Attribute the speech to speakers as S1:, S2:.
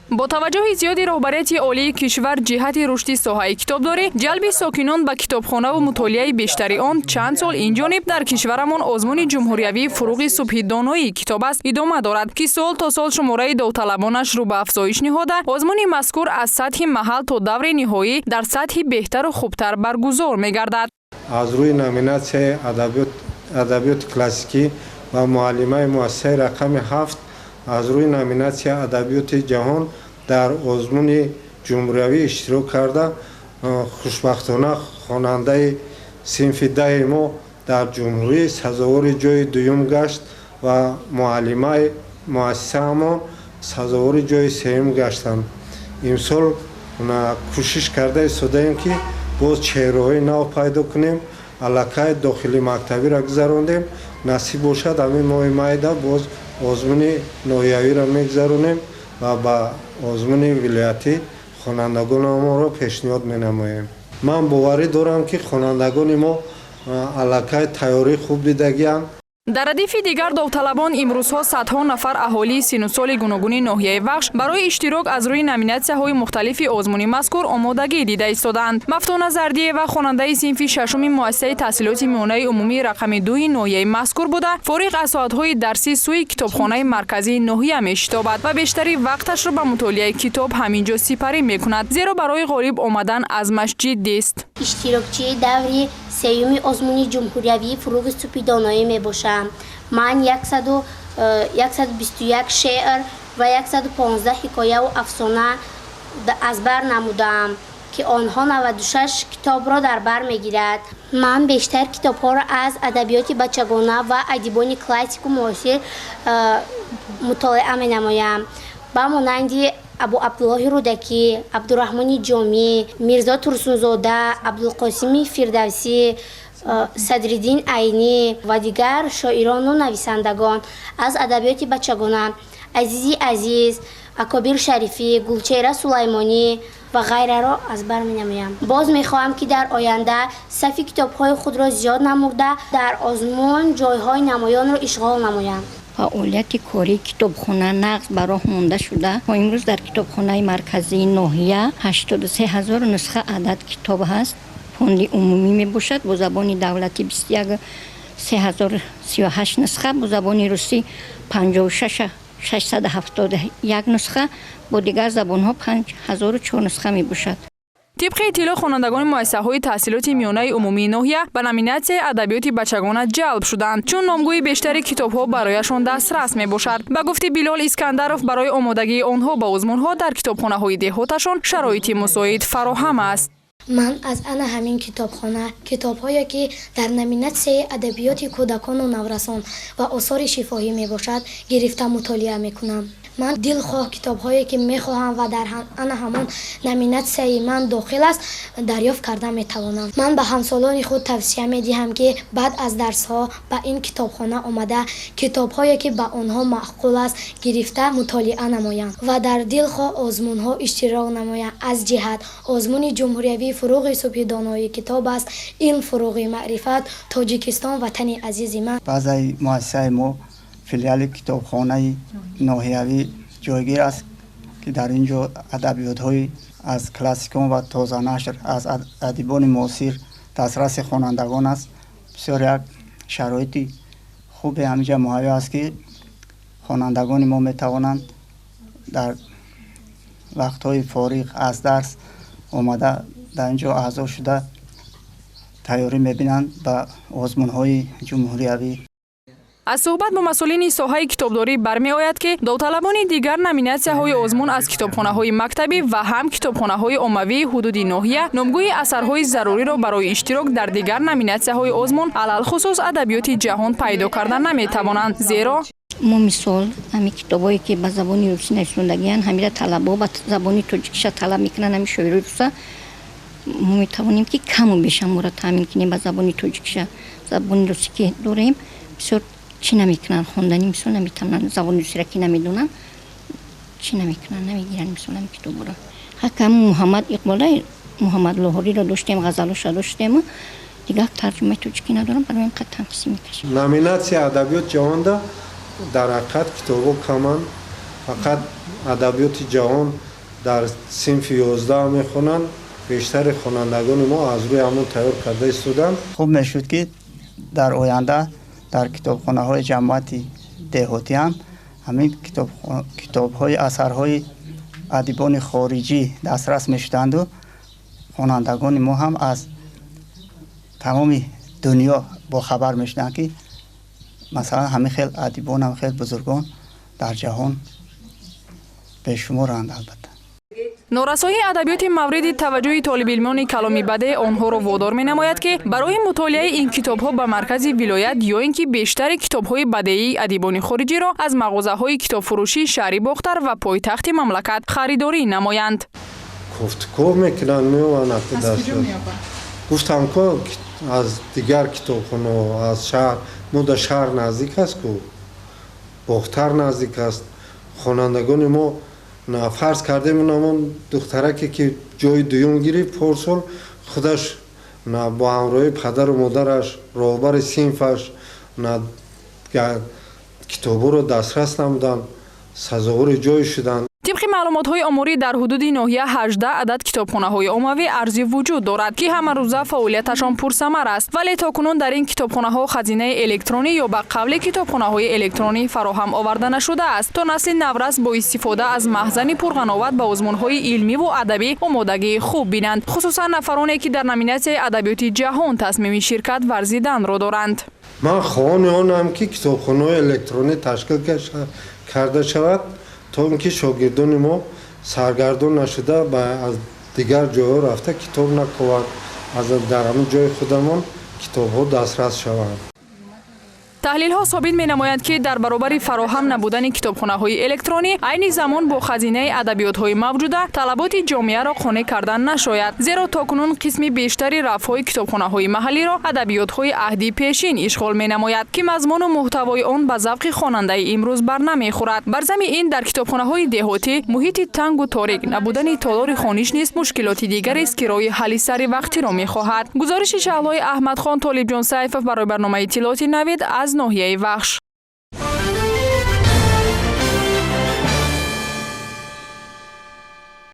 S1: Бо таваҷҷӯҳи зиёди роҳбарияти олии кишвар ҷиҳати рушди соҳаи китобдорӣ, ҷалби сокинон ба китобхонаву мутолиаи бештари он, чанд сол ин ҷониб дар кишварамон озмуни ҷумҳуриявии «Фуруғи субҳи доноӣ китоб аст» идома дорад, ки сол то сол шумораи довталабонаш рӯ ба афзоиш ниҳода, озмуни мазкур аз сатҳи маҳал то даври ниҳоӣ дар сатҳи беҳтару хубтар баргузор мегардад.
S2: Аз рӯи номинатсияи адабиёти классикӣ ва муаллимаи муассисаи рақами 7 аз рӯи номинатсия адабиёти ҷаҳон дар озмуни ҷумҳуриявӣ иштирок карда, хушбахтона хонандаи синфи 10-и мо дар ҷумҳурӣ сазовори ҷои дуюм гашт ва муаллимаи муассисаамон сазовори ҷои сеюм гаштанд. Имсол кӯшиш карда истодаем, ки боз чеҳраҳои нав пайдо кунем. Аллакай дохили мактабиро гузарондем. Насиб бошад, ҳамин моҳи майда боз озмуни ноҳиявиро мегузаронем ва ба озмуни вилоятӣ хонандагонамонро пешниҳод менамоем. Ман боварӣ дорам, ки хонандагони мо аллакай тайёрии хуб дидагианд.
S1: Дар радифи дигар довталабон имрӯзҳо садҳо нафар аҳолии сину соли гуногуни ноҳияи Вахш барои иштирок аз рӯи номинатсияҳои мухталифи озмуни мазкур омодагӣ дида истодаанд. Мафтуна Зардиева хонандаи синфи шашуми муассисаи таҳсилоти миёнаи умумии рақами 2-и ноҳияи мазкур буда, фориғ аз соатҳои дарсӣ сӯи китобхонаи марказии ноҳия мешитобад ва бештари вақташро ба мутолиаи китоб ҳамин ҷо сипарӣ мекунад, зеро барои ғолиб омадан азмаш ҷиддист.
S3: Иштирокчии даври сеюми озмуни ҷумҳуриявии «Фуруғи субҳи доноӣ» мебошам. Ман 121 шеър ва 115 ҳикояву афсона аз бар намудаам, ки онҳо 96 китобро дар бар мегирад. Ман бештар китобҳоро аз адабиёти бачагона ва адибони классику муосир мутолиа менамоям, ба монанди Абу Абдуллоҳи Рӯдакӣ, Абдураҳмони Ҷомӣ, Мирзо Турсунзода, Абдулқосими Фирдавсӣ, Садриддин Айнӣ ва дигар шоирону нависандагон. Аз адабиёти бачагона Азизи Азиз, Акобир Шарифӣ, Гулчеҳра Сулаймонӣ ва ғайраро аз бар менамоям. Боз мехоҳам, ки дар оянда сафи китобҳои худро зиёд намуда, дар озмун ҷойҳои намоёнро ишғол намоям.
S4: Фаъолияти кории китобхона нағз ба роҳ монда шуда. Имрӯз дар китобхонаи марказии ноҳия 83 000 нусха адад китоб ҳаст. Фонди умумӣ мебошад. Бо забони давлатӣ 21 3038 нусха, бо забони русӣ 56 671 нусха, бо дигар забонҳо 5004 нусха мебошад.
S1: Тибқи иттилоъ, хонандагони муассисаҳои таҳсилоти миёнаи умумии ноҳия ба номинатсияи адабиёти бачагона ҷалб шуданд, чун номгӯи бештари китобҳо барояшон дастрас мебошад. Ба гуфти Билол Искандаров, барои омодагии онҳо ба озмунҳо дар китобхонаҳои деҳоташон шароити мусоид фароҳам аст.
S5: Ман аз ана ҳамин китобхона китобҳое, ки дар номинатсияи адабиёти кӯдакону наврасон ва осори шифоҳӣ мебошад, гирифта мутолиа мекунам. Ман дилхоҳ китобҳое, ки мехоҳам ва дар ана ҳамон номинатсияи ман дохил аст, дарёфт карда метавонам. Ман ба ҳамсолони худ тавсия медиҳам, ки баъд аз дарсҳо ба ин китобхона омада, китобҳое, ки ба онҳо маъқул аст, гирифта мутолиа намоянд ва дар дилхоҳ озмунҳо иштирок намоянд, аз ҷиҳат озмуни ҷумҳуриявии «Фуруғи субҳи донои китоб аст, илм фуруғи маърифат, Тоҷикистон ватани азизи ман».
S6: Базаи муассисаи мо филиали китобхонаи ноҳиявӣ ҷойгир аст, ки дар ин ҷо адабиётҳои аз классикон ва тозанашр аз адибони муосир дастраси хонандагон аст. Бисёр як шароити хубе ҳаминҷа муҳайё аст, ки хонандагони мо метавонанд дар вақтҳои фориғ аз дарс омада, дар ин ҷо аъзо шуда, тайёрӣ мебинанд ба озмунҳои ҷумҳуриявӣ.
S1: Аз суҳбат бо масъулини соҳаи китобдорӣ бармеояд, ки довталабони дигар номинатсияҳои озмун аз китобхонаҳои мактабӣ ва ҳам китобхонаҳои оммавии ҳудуди ноҳия номгӯи асарҳои заруриро барои иштирок дар дигар номинатсияҳои озмун, алалхусус адабиёти ҷаҳон, пайдо карда наметавонанд, зеро
S4: Мо, мисол, ҳамин китобое, ки ба забони русӣ нависондагиянд, ҳамира талабо ба забони тоҷикиша талаб мекунанд. Ҳамин шоирои руса мо метавонем, ки каму беша моро таъмин кунем ба забони тоҷикиша. Забони русӣ ки дорем, бисёр чӣ намекунанд, хондани, мисол, наметавонанд. Забони русиро ки намедонанд, чӣ намекунанд, намегиранд, мисол, ҳамин китобро. Ҳакам Муҳаммад Иқбола, Муҳаммад Лоҳориро доштем, ғазалоша доштему дигар тарҷумаи тоҷикӣ надорам. Барои ин қад танқисӣ мекашем.
S2: Номинатсия адабиёт ҷаҳонда дар ҳақиқат китобҳо каманд. Фақат адабиёти ҷаҳон дар синфи 11 мехонанд. Бештари хонандагони мо аз рӯи ҳамон тайёр карда истоданд.
S6: Хуб мешуд, ки дар оянда дар китобхонаҳои ҷамоати деҳотӣ ҳам ҳамин китобҳои асарҳои адибони хориҷӣ дастрас мешуданду хонандагони мо ҳам аз тамоми дунё бохабар мешуданд, ки масалан ҳамин хел адибон, ҳамин хел бузургон дар ҷаҳон бешуморанд, албатта.
S1: Норасоии адабиёти мавриди таваҷҷӯҳи толибилмони каломи бадеъ онҳоро водор менамояд, ки барои мутолиаи ин китобҳо ба маркази вилоят ё ин ки бештари китобҳои бадеии адибони хориҷиро аз мағозаҳои китобфурӯшии шаҳри Бохтар ва пойтахти мамлакат харидорӣ намоянд.
S2: Кофтуков мекунанд, меованд. Гуфтам ко, аз дигар китобхонаҳо, аз шаҳр. Мо дар шаҳр наздик аст ку, Бохтар наздик аст. Хонандагони мо, фарз кардем, ҳамон духтараке, ки ҷои дуюм гирифт порсол, худаш бо ҳамроҳии падару модараш, роҳбари синфаш китобҳоро дастрас намуданд, сазовори ҷой шуданд.
S1: Тибқи маълумотҳои оморӣ, дар ҳудуди ноҳия 18 адад китобхонаҳои оммавӣ арзи вуҷуд дорад, ки ҳамарӯза фаъолияташон пурсамар аст, вале то кунун дар ин китобхонаҳо хазинаи электронӣ ё ба қавли китобхонаҳои электронӣ фароҳам оварда нашудааст, то насли наврас бо истифода аз маҳзани пурғановат ба озмунҳои илмиву адабӣ омодагии хуб бинанд, хусусан нафароне, ки дар номинатсияи адабиёти ҷаҳон тасмими ширкат варзиданро доранд.
S2: Ман хоҳони онам, ки китобхонаҳои электронӣ ташкил карда шавад, то ин ки шогирдони мо саргардон нашуда, ба аз дигар ҷойҳо рафта китоб накованд, аз дар ҳамин ҷои худамон китобҳо дастрас шаванд.
S1: Таҳлилҳо собит менамоянд, ки дар баробари фароҳам набудани китобхонаҳои электронӣ, айни замон бо хазинаи адабиётҳои мавҷуда талаботи ҷомеаро қонеъ кардан нашояд, зеро то кунун қисми бештари рафҳои китобхонаҳои маҳаллиро адабиётҳои аҳди пешин ишғол менамояд, ки мазмуну муҳтавои он ба завқи хонандаи имрӯз бар намехӯрад. Бар зами ин, дар китобхонаҳои деҳотӣ муҳити тангу торик, набудани толори хониш низ мушкилоти дигарест, ки роҳи ҳалли саривақтиро мехоҳад. Гузориши Шаҳлои Аҳмадхон, Толибҷон Сайфов барои барномаи иттилооти Навид аз ноҳияи Вахш.